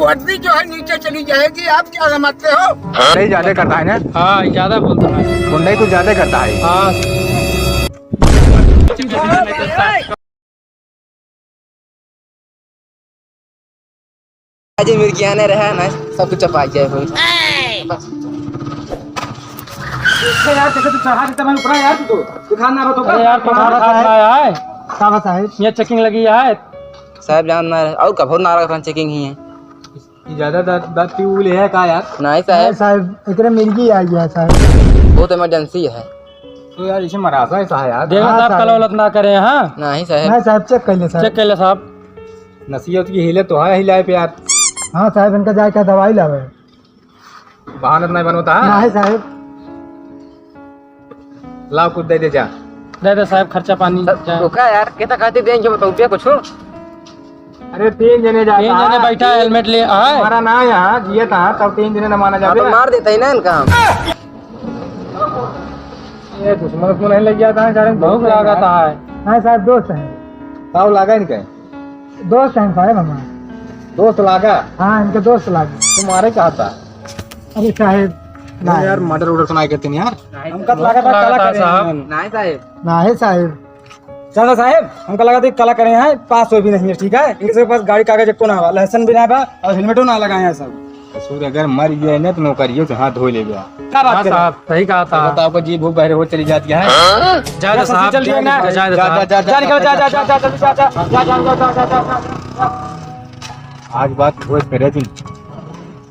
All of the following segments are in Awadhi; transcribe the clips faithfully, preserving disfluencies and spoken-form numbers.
वर्दी जो है नीचे चली जाएगी, आप क्या समझते हो? गुंडई ज्यादा करता है ना? हाँ, ज्यादा बोलता है। गुंडई कुछ ज्यादा करता है। हाँ। आज ये मिर्गियाने रहा ना, सब कुछ चपा जाए भाई। अरे यार, कैसे तू चढ़ा देता भाई ऊपर यार, तू तो दिखा ना रहा तो अरे यार, तुम्हारा साथ ना आया है। का बता है? ये checking लगी है। साहब जान ना, और कभो ना रहा checking ही है। ये ज्यादा दाँत, दाँत की उंगली है का यार? नहीं साहब। नहीं साहब, एकरे मिर्गी आई है साहब। बहुत emergency है। तो यार इसे मरासा ऐसा है यार। देखो हाँ साहब, साहब। कलौलत ना करें, हाँ? नहीं साहब। नहीं साहब, check कर ले साहब। Check कर ले साहब। नसीहत की हिले तो है हिलाए पे यार। हाँ साहब, इनका जाए का दवाई लावे। बहाना तो नहीं बनता है? नहीं साहब। लाओ कुछ दे दे जा। दे दे साहब, खर्चा पानी सर, जा। रुका यार, कितना खातिर देंगे बताओ भैया कुछ? अरे तीन जने जाता तीन जने है। बैठा है, helmet लिए आए। हमारा ना यहाँ जिए था, तब तीन जने न माना हाँ, तो जावे। मार देता ही ना इनका हम। ये दुश्मन को नहीं लग जाता है, सारे भूख दोस्त हैं लागत यार। है। हाँ साहब, दोस्त हैं। ताव लागा इनके? दोस्त हैं साहब हमारे। दोस्त लागा? हाँ, इनके दोस्त लागे। तुम्हारे कहा था? अरे साहब, नहीं नहीं। यार, murder वर्डर तो नहीं करते नहीं यार। हमका तो लगा था, काला करे हैं। नहीं साहब। नहीं साहब। चलो साहब, हमका लगा था, काला करे हैं, पास हो भी नहीं है, ठीक है? इनके पास गाड़ी कागज एको ना बा, license भी ना बा और helmet ओ ना लगाए हैं सब। कसूर अगर मर गया है ना, तो नौकरियों से हाथ धो लेगा। क्या बात हाँ कर रहे हैं? साहब, सही कहा था। तो बताओ, आपका जीभ हो, बहरे हो, चली जाती है। जा, जा, जा साहब, चल दिया ना। जा, जा, जा, जा, साहब। जा, जा, निकल, जा, जा, जा, जा, जल्दी जा, जा। आज बात ठोस करे तुम।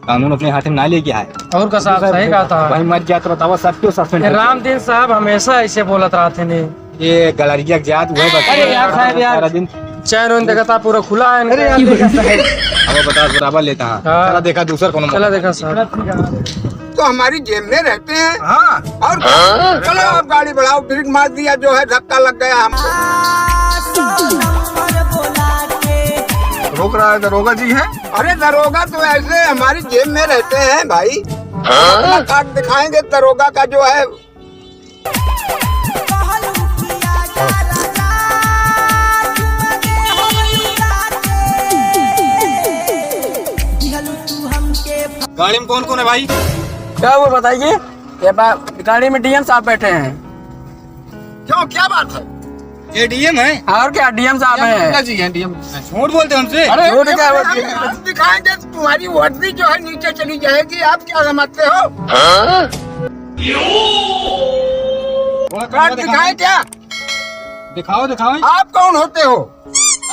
कानून अपने हाथ में ना लेके आए। और का साहब, सही कहा था। भाई मर गया तो बताओ, सब क्यों suspend ए, कर दिया? रामदीन साहब हमेशा ऐसे बोलत रहते ने। ये गलरिया के जात हुआ है, बस अरे यार साहब यार। सारा दिन। चैन वैन देखा था, पूरा खुला है इनका। अरे यार, देखा साहब। अब बता, बराबर लेता हाँ। हाँ। चला देखा दूसर कोनो चला मौका। देखा साहब। तो हमारी जेब में रहते हैं। हाँ। और क्या? चलो आप गाड़ी बढ़ाओ, brake मार दिया जो है, धक्का लग गया हमको। रोक रहा है दरोगा जी है। अरे दरोगा तो ऐसे हमारी जेब में रहते हैं भाई। अपना कार्ड दिखाएंगे दरोगा का जो है। गाड़ी में कौन कौन है भाई? क्या हुआ बताइए? ये बा-, गाड़ी में डीएम साहब बैठे हैं। क्यों, क्या बात है? ये डीएम है? और क्या, डीएम साहब हैं। जी हैं डीएम। झूठ बोलते हमसे? अरे, झूठ क्या बोलते हैं? हम दिखाएंगे, तुम्हारी वर्दी जो है नीचे चली जाएगी, आप क्या समझते हो? हाँ? कार्ड दिखाएं क्या? दिखाओ, दिखाओ। आप कौन होते हो?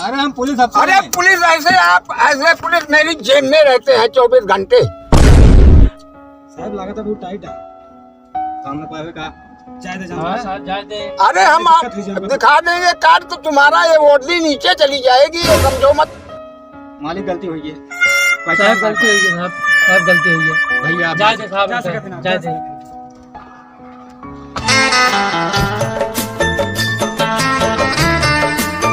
अरे, हम पुलिस अफसर अरे, हैं। पुलिस ऐसे, आप ऐसे पुलिस मेरी जेब में रहते हैं चौबीस घंटे। साहब, लागत है बहुत टाइट है। सामने पावे का? जाए दे, जाए दे। हाँ, साहब, जाए दे। अरे, हम आप दिखा देंगे कार्ड तो तुम्हारा, ये वर्दी नीचे चली जाएगी, ये समझो मत। मालिक, गलती हुई है। साहब, गलती हुई है, साहब। साहब, गलती हुई है। भैया, आप जाए दे, साहब, जा सकते ना, जाए दे।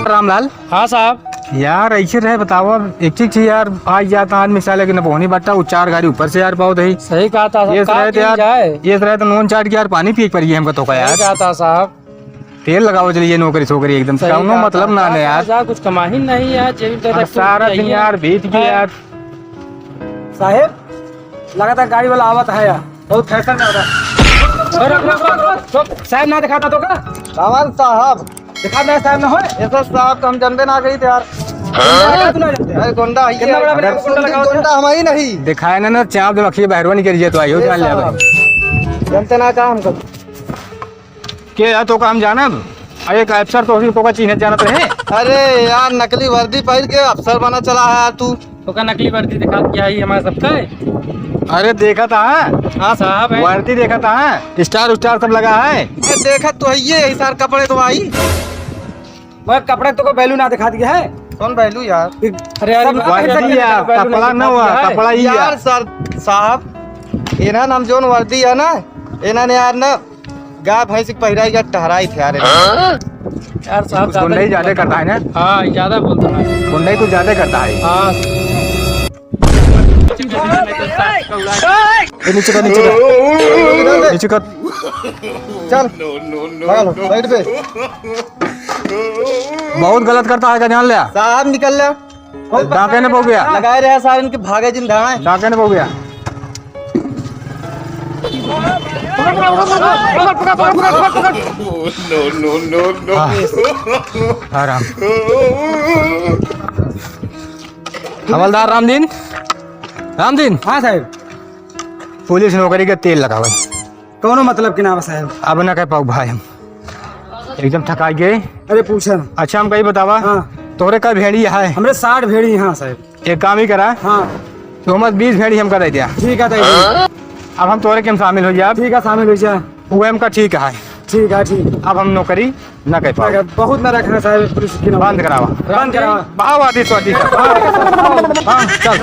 रामलाल। हाँ साहब। यार, ऐसे रहे, बताओ, अब एक चीज थी यार, आज जाता आदमी साले के न पहुनी बट्टा, वो चार गाड़ी ऊपर से यार पाओ दही। सही कहा था, ये साहब, रहे तो यार, जाए। ये रहे तो नून चाट के यार पानी पिए के पड़ी हमका तो का यार। सही कहा था साहब। तेल लगाओ चलिए नौकरी छोकरी एकदम से, सही कहा कौनो मतलब ना साहब, ने यार। जा, कुछ कमाही नहीं यार, जेब में अब सारा दिन यार बीत गया यार। साहेब, लगातार गाड़ी वाला आवत है यार, बहुत फैशन में आवत है। रुक, रुक, रुक, रुक, रुक। साहेब ना दिखाता तो का? कौन साहब? दिखा दे साहेब ना होए। ऐसा साहब तो हम जानते ना कही थे यार। हाँ? गुंडा है, तू ना जानते? अरे गुंडा है कितना ये। बड़ा बड़ा अगर गुंडा लगा हुआ है। गुंडा हम ही नहीं। दिखाए ना, ना, चाप दे, बखिए बहरवा नहीं करिए तो आइयो, जान ले भाई। जानते ना का हमको। के यार, तोका हम जानब? अरे, एक अफसर तो, तोका चीन्हत जानत रहे। अरे यार, नकली वर्दी पहिर के अफसर बना चला है यार तू। तोका नकली वर्दी दिखा के आई हमारे सबका है। अरे, देखा था, हाँ? हाँ, साहब है। वर्दी देखा था, हाँ? स्टार उस्टार सब लगा है। अरे, देखा तो है ये, यही सार कपड़े तो आई। मगर कपड़े तो को value ना दिखा दिया है। कौन value यार? अरे यार, सब ना वर्दी दिखा है, दिया, value कपड़ा नहीं ना हुआ, दिखा है। कपड़ा ही यार, है। सर, साहब, इन्हन हम जोन वर्दी है ना, इन्हन यार ना, गाय भैंस के पहिराई या टहराई थे यार। हाँ? यार साहब, कुछ ज्यादा गुंडई ज्यादा करता है ना? हाँ, ज्यादा बोलता है। गुंडई कुछ ज्यादा करता है। हाँ। ए, नीचे कर, नीचे कर। नीचे कर। चल, भाग लो, side पे। बहुत गलत करता है, का जान लिया? साहब निकल ले। डाके ने पहुंच गया। लगाए रहे सारे इनके, भागे जिन धाए। डाके ने पहुंच गया। No, no, no, no। हाँ। आराम। हवलदार रामदीन, रामदीन। हाँ साहेब। पुलिस नौकरी के तेल लगावे। कौनो मतलब के ना बा साहेब। अब ना कह पाऊ भाई हम। एकदम थकाई गए। अरे पूछा ना। अच्छा हमका ई बतावा। हाँ। तोहरे कै भेड़ी है? हमरे साठ भेड़ी हैं साहेब। एक काम ही करा। हाँ। तू हमर बीस भेड़ी हमका दे दिया। ठीक है, दे दिया। अब हम तोहरे के हम शामिल हो जाब। ठीक है, शामिल हो जा। वो हमका ठीक है। ठीक है, ठीक। अब हम नौकरी ना कह पाओ। बहुत ना रखना साहेब पुलिस की नौकरी। बंद करावा। बंद करावा। बाहर आदि स्वादि कर। हाँ, चल।